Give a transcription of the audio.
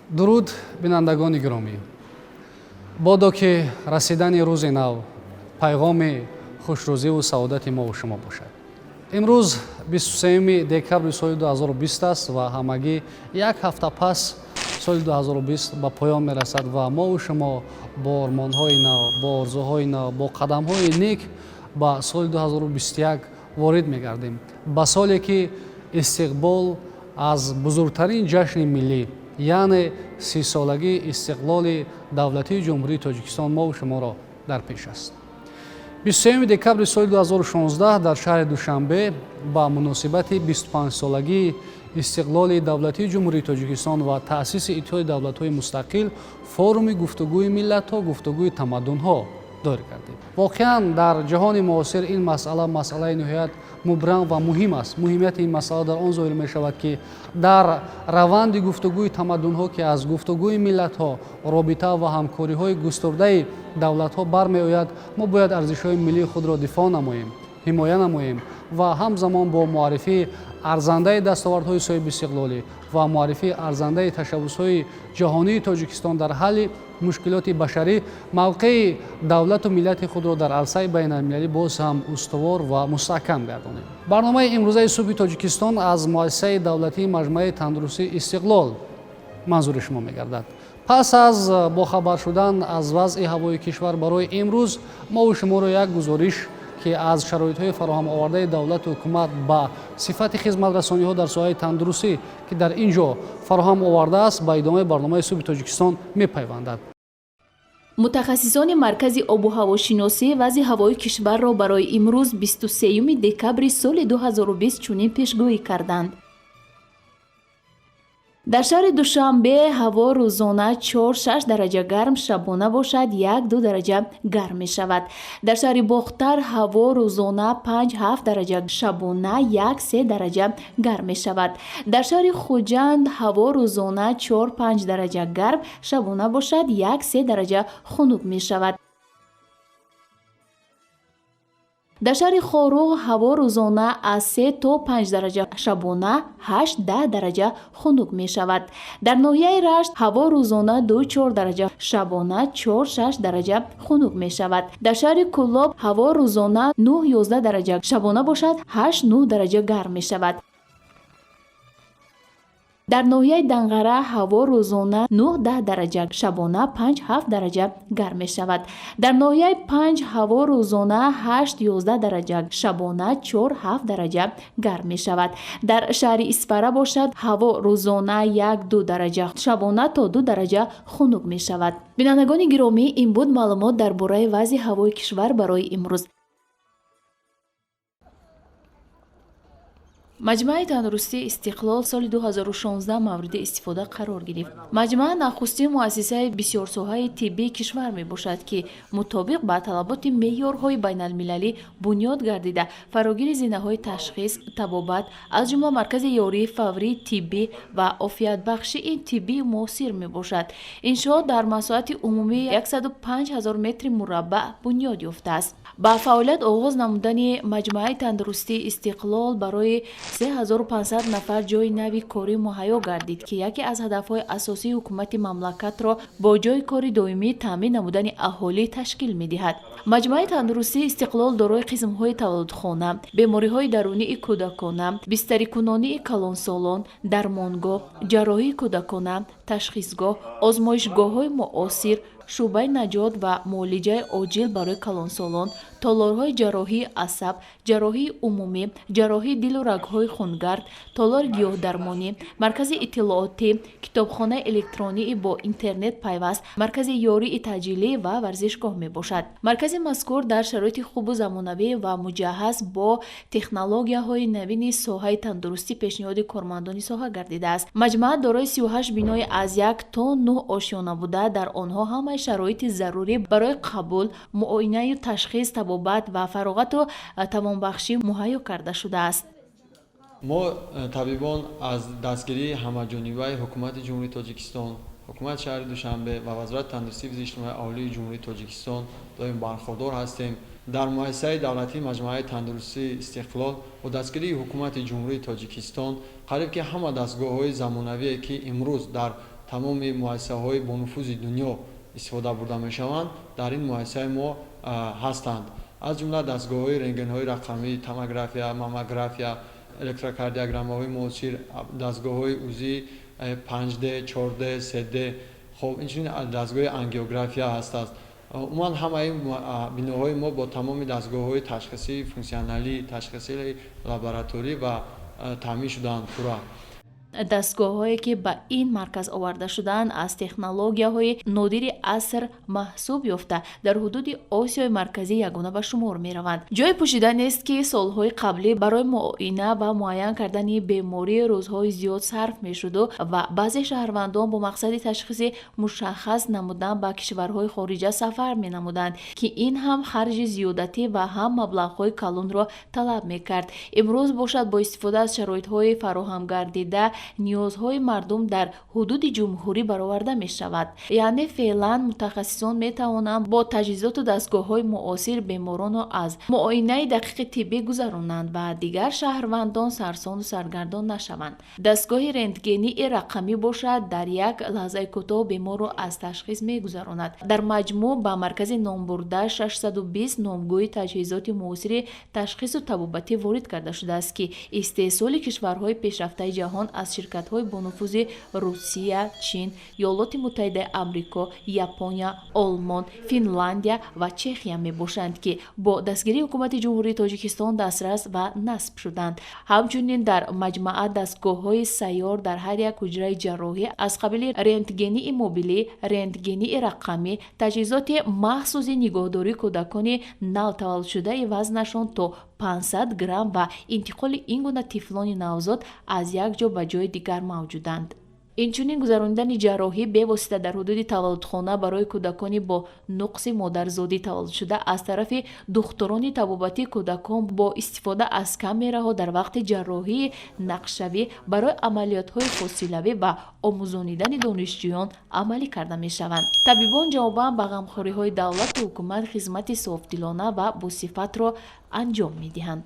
Дуруд, бинандагони гиромӣ! Бодо ки расидани рӯзи нав пайғоми хушрӯзиву саодати мову шумо бошад. Имрӯз 23 декабри соли 2020 аст ва ҳамагӣ як ҳафта пас соли 2020 ба поён мерасад ва мову шумо бо ормонҳои нав, бо орзуҳои нав, бо қадамҳои нек ба соли 2021 ворид мегардем, ба соле ки истиқбол аз бузургтарин ҷашни миллӣ, яъне 30-солагии истиқлоли давлатии Ҷумҳурии Тоҷикистон мову шуморо дар пеш аст. 23 декабри соли 2016 дар шаҳри Душанбе ба муносибати 25-солагии истиқлоли давлатии Ҷумҳурии Тоҷикистон ва таъсиси Иттиҳоди давлатҳои мустақил форуми гуфтугӯи миллатҳо, гуфтугӯи тамаддунҳо доир гардид. Воқеан, дар ҷаҳони муосир ин масъала масъалаи ниҳоят мубрам ва муҳим аст. Муҳимияти ин масъала дар он зоҳир мешавад, ки дар раванди гуфтугӯи тамаддунҳо, ки аз гуфтугӯи миллатҳо, робита ва ҳамкориҳои густурдаи давлатҳо бармеояд, мо бояд арзишҳои миллии худро дифоъ намоем, ҳимоя намоем ва ҳамзамон бо муаррифии арзандаи дастовардҳои соҳибистиқлолӣ ва муаррифии арзандаи ташаббусҳои ҷаҳонии Тоҷикистон дар ҳалли мушкилоти башарӣ мавқеи давлату миллати худро дар арсаи байналмилалӣ боз ҳам устувор ва мустаҳкам гардонем. Барномаи имрӯзаи Субҳи Тоҷикистон аз муассисаи давлатии Маҷмӯаи тандурустии Истиқлол манзури шумо мегардад. Пас аз бохабар шудан аз вазъи ҳавои кишвар барои имрӯз, мову шуморо як гузориш, ки аз шароитҳои фароҳам овардаи давлату ҳукумат ба сифати хизматрасониҳо дар соҳаи тандурустӣ, ки дар ин ҷо фароҳам овардааст, ба идомаи барномаи Субҳи Тоҷикистон мепайвандад. Мутахассисони Маркази обу ҳавошиносӣ вазъи ҳавои кишварро барои имрӯз, 23 декабри соли 2020, чунин пешгӯӣ карданд. Дар шаҳри Душанбе ҳаво рӯзона 4-6 дараҷа гарм, шабона бошад, 1-2 дараҷа гарм мешавад. Дар шаҳри Бохтар ҳаво рӯзона 5-7 дараҷа, шабона 1-3 дараҷа гарм мешавад. Дар шаҳри Хуҷанд ҳаво рӯзона 4-5 дараҷа гарм, шабона бошад, 1-3 дараҷа хунук мешавад. Дар шаҳри Хоруғ ҳаво рӯзона аз 3 то 5 дараҷа, шабона 8-10 дараҷа хунук мешавад. Дар ноҳияи Рашт ҳаво рӯзона 2-4 дараҷа, шабона 4-6 дараҷа хунук мешавад. Дар шаҳри Кӯлоб ҳаво рӯзона 9-11 дараҷа, шабона бошад, 8-9 дараҷа гарм мешавад. Дар ноҳияи Данғара ҳаво рӯзона 9-10 дараҷа, шабона 5-7 дараҷа гарм мешавад. Дар ноҳияи Панҷ ҳаво рӯзона 8-11 дараҷа, шабона 4-7 дараҷа гарм мешавад. Дар шаҳри Исфара бошад, ҳаво рӯзона 1-2 дараҷа, шабона то 2 дараҷа хунук мешавад. Бинандагони гиромӣ, ин буд маълумот дар бораи вазъи ҳавои кишвар барои имрӯз. Маҷмӯаи тандурустии Истиқлол соли 2016 мавриди истифода қарор гирифт. Маҷмӯа нахустин муассисаи бисёрсоҳаи тиббии кишвар мебошад, ки мутобиқ ба талаботи меъёрҳои байналмилалӣ бунёд гардида, фарогири зинаҳои ташхис, табобат, аз ҷумла маркази ёрии фаврии тиббӣ ва офиятбахшии тиббии муосир мебошад. Иншоот дар масоҳати умумии 105 ҳазор метри мураббаъ бунёд ёфтааст. Ба фаъолият оғоз намудани Маҷмӯаи тандурустии Истиқлол барои 3500 нафар ҷойи нави корӣ муҳайё гардид, ки яке аз ҳадафҳои асосии ҳукумати мамлакатро бо ҷойи кори доимӣ таъмин намудани аҳолӣ ташкил медиҳад. Маҷмӯаи тандурустии Истиқлол дорои қисмҳои таваллудхона, бемориҳои дарунии кӯдакона, бистарикунонии калонсолон, дармонгоҳ, ҷарроҳии кӯдакона, ташхисгоҳ, озмоишгоҳҳои муосир, шӯъбаи наҷот ва муолиҷаи оҷил барои калонсолон, толорҳои ҷарроҳии асаб, ҷарроҳии умумӣ, ҷарроҳии дилу рагҳои хунгард, толори гиёҳдармонӣ, маркази иттилоотӣ, китобхонаи электронии бо интернет пайваст, маркази ёрии таъҷилӣ ва варзишгоҳ мебошад. Маркази мазкур дар шароити хубу замонавӣ ва муҷаҳҳаз бо технологияҳои навини соҳаи тандурустӣ пешниҳоди кормандони соҳа гардидааст. Маҷмӯа дорои 38 бинои аз як то нӯҳ ошёна буда, дар онҳо ҳамаи шароити зарурӣ барои қабул, муоинаю ташхис, табобат ва фароғату тавонбахшӣ муҳайё карда шудааст. Мо, табибон, аз дастгирии ҳамаҷонибаи Ҳукумати Ҷумҳурии Тоҷикистон, Ҳукумати шаҳри Душанбе ва Вазорати тандурустӣ ва иҷтимоии аҳолии Ҷумҳурии Тоҷикистон доим бархурдор ҳастем. Дар муассисаи давлатии Маҷмӯаи тандурустии Истиқлол бо дастгирии Ҳукумати Ҷумҳурии Тоҷикистон қариб ки ҳама дастгоҳҳои замонавие, ки имрӯз дар Тамоми муассисаҳои бонуфузи дунё истифода бурда мешаванд, дар ин муассисаи мо ҳастанд. Аз ҷумла дастгоҳҳои рентгенҳои рақамӣ, томография, маммография, электрокардиограммаҳои муосир, дастгоҳҳои УЗИ 5D, 4D, 3D, хоб, инчунин дастгоҳи ангиография ҳастааст. Умуман, ҳамаи биноҳои мо бо тамоми дастгоҳҳои ташхисии функсионалӣ, ташхисии лабораторӣ ва таъмин шудаанд пурра. Дастгоҳҳое, ки ба ин марказ оварда шудаанд, аз технологияҳои нодири аср маҳсуб ёфта, дар ҳудуди Осиёи Марказӣ ягона ба шумор мераванд. Ҷои пӯшида нест, ки солҳои қаблӣ барои муоина ва муайян кардани беморӣ рӯзҳои зиёд сарф мешуду ва баъзе шаҳрвандон бо мақсади ташхиси мушаххас намудан ба кишварҳои хориҷа сафар менамуданд, ки ин ҳам харҷи зиёдатӣ ва ҳам маблағҳои калонро талаб мекард. Имрӯз бошад, бо истифода аз шароитҳои фароҳамгардида, ниёзҳои мардум дар ҳудуди ҷумҳурӣ бароварда мешавад. Яъне феълан мутахассисон метавонанд бо таҷҳизоту дастгоҳҳои муосир беморонро аз муоинаи дақиқи тиббӣ гузаронанд ва дигар шаҳрвандон сарсону саргардон нашаванд. Дастгоҳи рентгении рақамӣ бошад, дар як лаҳзаи кӯтоҳ беморро аз ташхис мегузаронад. Дар маҷмӯъ ба маркази номбурда 620 номгӯи таҷҳизоти муосири ташхису табобатӣ ворид карда шудааст, ки истеҳсоли кишварҳои пешрафтаи ҷаҳон аз ширкатҳои бонуфузи Русия, Чин, Иёлоти Муттаҳидаи Амрико, Япония, Олмон, Финландия ва Чехия мебошанд, ки бо дастгирии Ҳукумати Ҷумҳурии Тоҷикистон дастрас ва насб шуданд. Ҳамчунин дар маҷмаа дастгоҳҳои сайёр дар ҳар як ҳуҷраи ҷарроҳӣ аз қабили рентгении мобилӣ, рентгении рақамӣ, таҷҳизоти махсуси нигоҳдории кӯдакони навтаваллудшудаи вазнашон то 500 грамм ва интиқоли ин гуна тифлони навзод аз як ҷо ба ҷои дигар мавҷуданд. Инчунин гузаронидани ҷарроҳӣ бевосита дар ҳудуди таваллудхона барои кӯдакони бо нуқси модарзодӣ таваллудшуда аз тарафи духтурони табобатии кӯдакон бо истифода аз камераҳо дар вақти ҷарроҳии нақшавӣ барои амалиётҳои фосилавӣ ва омӯзонидани донишҷӯён амалӣ карда мешаванд. Табибон ҷавобан ба ғамхориҳои давлату ҳукумат хизмати софдилона ва босифатро анҷом медиҳанд.